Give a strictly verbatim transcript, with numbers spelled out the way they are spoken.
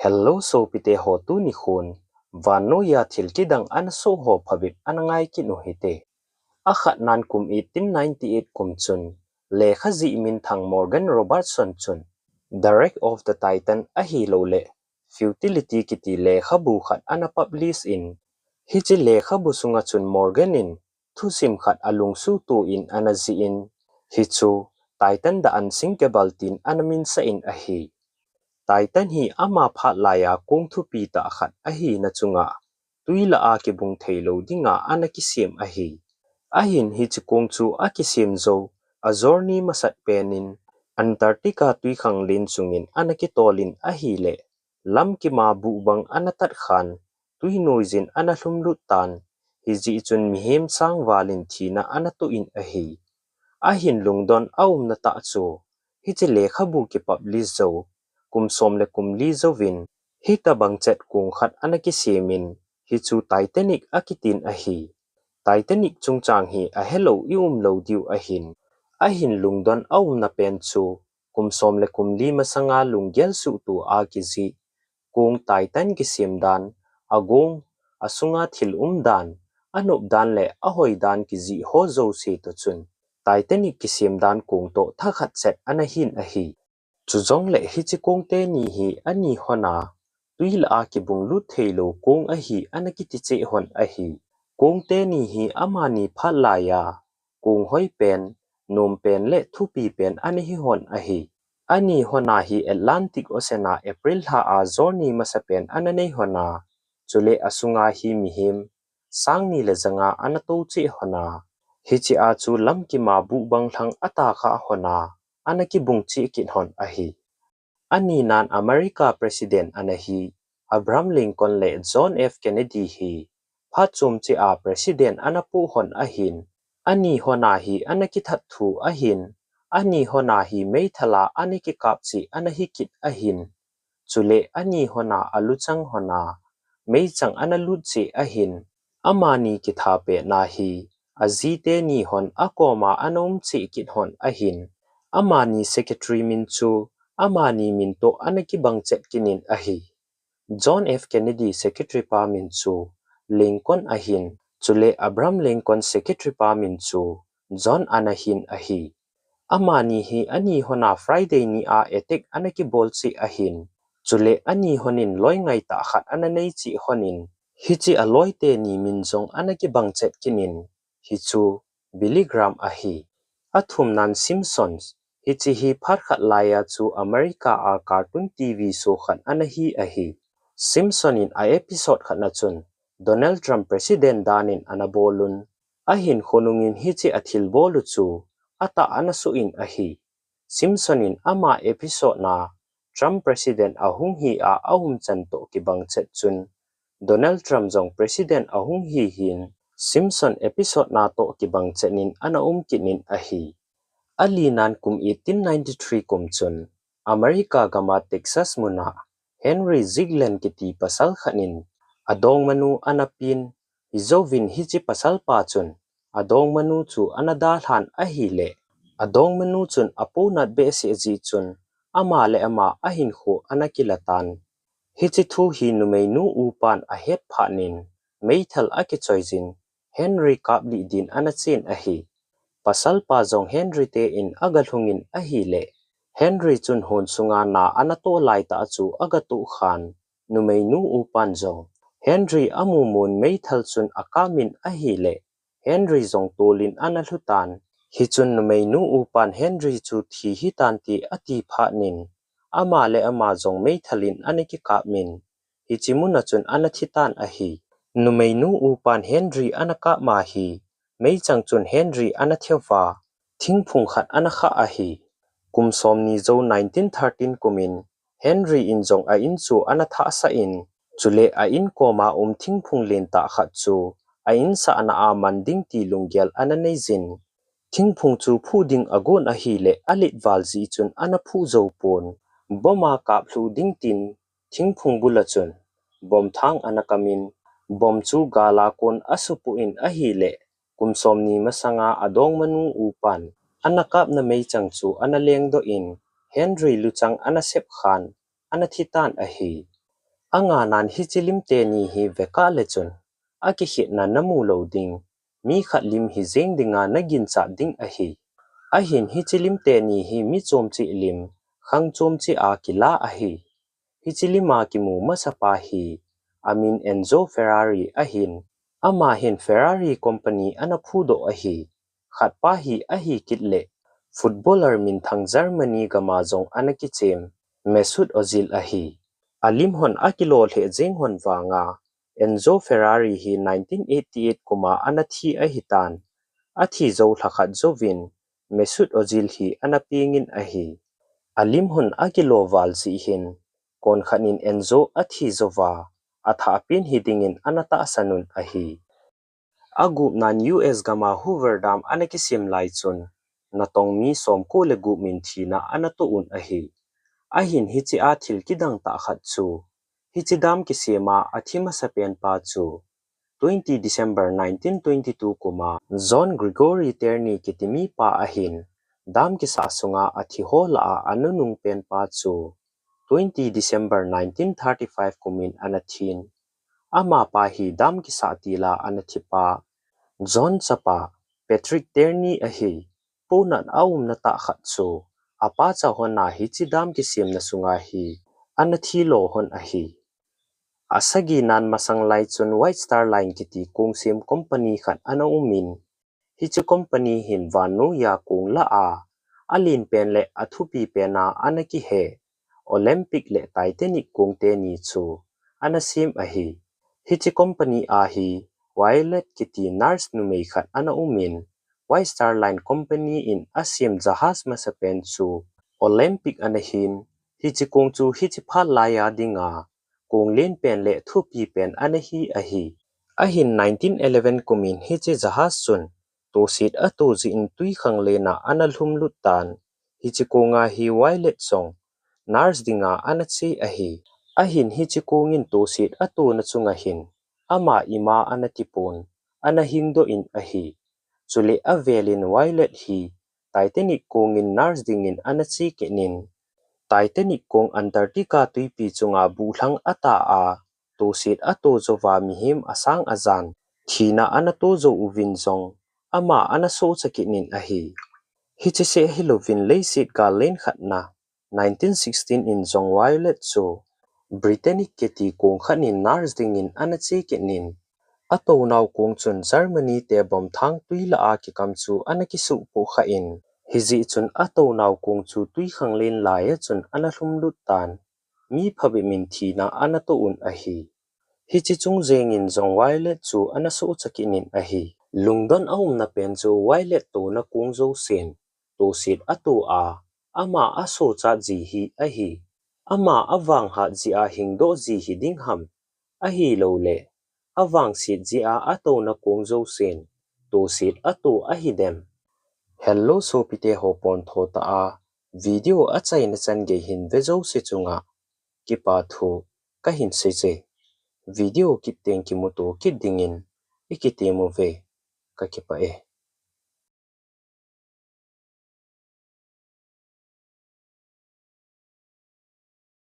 Hello sopite ho, tuni khun vannoiya thil kidang ana soh ho phabep ana ngai kit u hite. Akhatnan kum eighteen ninety-eight kum chun lekha jih minthang Morgan Robertson chun The Wreck of the Titan ahilouleh Futility kiti lekhabu khat ana publish in, hiche lekhabu sunga chun Morgan in thusim khat alungsuhtoh in ana jih in, hichu Titan the Unsinkable tin ana minsah in ahi. Titan hi ama phat laiya kong thupi tah khat ahina chunga twi lah a kibung theilou dinga ana kisem ahi. Ahin hiche kong chu akisem jou a journey masat pen in Antarctica twikhanglen chungin ana kitol in ahileh, lamkim a buh bang ana tat khan, twi noiyin ana lhumlut tan, hijeh chun mihem sang val in thina ana toh in ahi. Ahin lungdon aumna tah chu, hiche lekhabu kipublish jou kum som le kum li jouvin, hitobang chet kong khat ana kisem in, hichu Titanic akitin ahi. Titanic chungchang hi ahelou i umlou diu ahin, ahin lungdon aumna pen chu, kum som le kum li masanga lunggel suhtoh a kijih kong Titan kisem dan, agong, asunga thil umdan, anopdan le ahoidan kijih ho jouse toh chun Titanic kisem dan kong toh thakhat chet ana hin ahi. Chujongleh hiche kong teni hi ani hon a twi lah a kibung lut theilou kong ahi ana kiti cheh hon ahi. Kong teni hi amani phat laiya kong hoipen, nompen le thupipen ana hi hon ahi. Ani hon a hi Atlantic Ocean a April lha a journey masapen ana nei hon a, chule asunga hi mihem sang ni le ja nga ana tou cheh hon a, hiche a chu lamkim a buh bang lhang atah kha hon a, ana kibung cheh kit hon ahi. Aninan America President ana hi Abraham Lincoln le John F Kennedy hi phat chom cheh a President ana poh hon ahin, ani hon a hi ana kithat thu ahin, ani hon a hi meithal a ana kikap cheh ana hi kit ahin, chule ani hon a aluchang hon a meichang ana lut cheh ahin, amani kithapeh na hi aji teni hon akoma ana um cheh kit hon ahin, amani secretary min chu amani min toh ana kibang chet kit in ahi. John F Kennedy secretary pa min chu Lincoln ahin, chule Abraham Lincoln secretary pa min chu John ana hin ahi. Amani hi ani hon a Friday ni a attack ana kibol cheh ahin, chule ani hon in loi ngai tah khat ana nei cheh hon in, hiche aloi teni min jong ana kibang chet kit in, hichu Billy Graham ahi. Athumnan Simpsons, hiche hi phat khat laiya chu America a cartoon T V show khat ana hi ahi. Simpson in a episode khat na chun Donald Trump President dan in ana bol un, ahin khonung in hiche athilbol u chu atah ana soh in ahi. Simpson in ama episode na Trump President ahung hi a aumchan toh kibang chet chun, Donald Trump jong President ahung hi hin, Simpson episode na toh kibang chet in ana um kit in ahi. Alinan kum eighteen ninety-three kum chun, America gam a Texas mun a Henry Ziegland kiti pasal khat in adongmanu ana pen, hijouvin hiche pasal pa chun adongmanu chu ana dalhan ahileh, adongmanu chun aponat behseh jeh chun ama le ama ahinkho ana kila tan. Hiche thu hi numeinu upan ahet phat in meithal akichoi jin, Henry kaplih din ana chen ahi. Pasal pa jong Henry te in aga lhung in ahileh, Henry chun hon sunga na ana toh lai tah chu aga toh khan, numeinu upan jong Henry amu mun meithal chun akap in ahileh, Henry jong tol in ana lhu tan. Hichun numeinu upan Henry chu thi hitan ti ati phat in, ama le ama jong meithal in ana kikap in, hiche mun a chun ana thi tan ahi. Numeinu upan Henry ana kap ma hi, meichang chun Henry ana theuva, thingphung khat ana khah ahi. Kum somni jou nineteen thirteen kum in, Henry in jong a in chu ana thahsah in, chule a in koma um thingphung len tah khat chu a in sahna a man ding ti lunggel ana nei jin. Thingphung chu phu ding agon ahileh alet val jeh chun ana phu jou pon. Bomb a kap lhu ding tin thingphung bul a chun bomb thang ana kam in, bomb chu gal a kon asupoh in ahileh, kum somni masanga adongmanu upan ana kapna meichang chu ana lengdoh in, Henry luchang ana sep khan, ana thi tan ahi. Anga nan hiche lim teni hi vekah le chun, akikhetna namu lou ding, mi khat lim hijeng dinga naginchat ding ahi. Ahin hiche lim teni hi mi chom cheh lim, khang chom cheh a kila ahi. Hiche lima kimu masapa hi, amin Enzo Ferrari ahin, ama hin Ferrari company ana phudoh ahi. Khatpa hi ahi kit le, footballer minthang Germany gama jong ana kichem, Mesut Ozil ahi. Alim hon akilo lheh jeng hon vanga, Enzo Ferrari hi nineteen eighty-eight kuma ana thi ahitan, athi jou lhakhat jouvin, Mesut Ozil hi ana pengin ahi. Alim hon akilo val jeh hin, konkhat in Enzo athi jouva, athah pen hidingin ana tahsan un ahi. Agupnan U S gama Hoover Dam ana kisem lai chun, natong mi somko le gup min thina ana toh un ahi. Ahin hiche a thil kidang tah khat chu, hiche dam kisema athi masapenpa chu, twenty December nineteen twenty-two kuma John Gregory Tierney kiti mipa ahin, dam kisah sunga athi ho lah a anunung penpa chu, twenty December nineteen thirty-five kumin ana thin. Amapa hi dam kisah tila ana thipa, John chapa, Patrick Tierney ahi. Ponat aumna tah khat chu, apa cha hon a hiche dam kisemna sunga hi, ana thilo hon ahi. Asagi nan masang lai chun White Star Line kiti kongsem company khat ana umin, hiche company hin vannoiya kong lah a, alen pen le athupi pena ana kihe, Olympic le Titanic kong teni chu ana sem ahi. Hiche company a hi Violet kiti nurse numei khat ana umin, White Star Line company in asem jahaz masapen chu Olympic ana hin, hiche kong chu hiche phat laiya dinga kong len pen le thupi pen ana hi ahi. Ahin nineteen eleven kumin hiche jahaz chun toset ato jeh in twikhanglen a ana lhumlut tan, hiche konga hi Violet jong nurse dinga ana che ahi. Ahin hiche kongin toset atona chunga hin, ama ima ana tipon, ana hingdoh in ahi. Chule avelin Violet hi Titanic kongin nurse dingin ana che kit in, Titanic kong Antarctica twipi chunga buhlhang ata a, toset ato jouva mihem asang ajan thina ana to jou uvin jong, ama ana sohcha kit in ahi. Hiche seh hilouvin leiset gal len khatna, nineteen sixteen in jong Violet chu Britannic kiti kong khat in nurse dingin ana che kit in, atonau kong chun Germany te bomb thang twi lah a kikam chu ana kisuhpoh khan, hijeh chun atonau kong chu twikhanglen laiya chun ana lhumlut tan, mi phabep in thina ana toh un ahi. Hiche chung jengin jong Violet chu ana sohcha kit in ahi. Lungdon aumna pen chu Violet tona kong jousen toset ato a, ama asohchat ji hi ahi. Ama avanghat jeh a hingdoh ji hiding ham, ahilouleh avangset jeh a atona kong jousen toset ato ahidem? Hello sopite ho, pontho tah a video achaina chan gei hin ve jouse chunga kipa thu kahin seiye. Video kit teng kimuto kit dingin ikitem uve, kakipah e.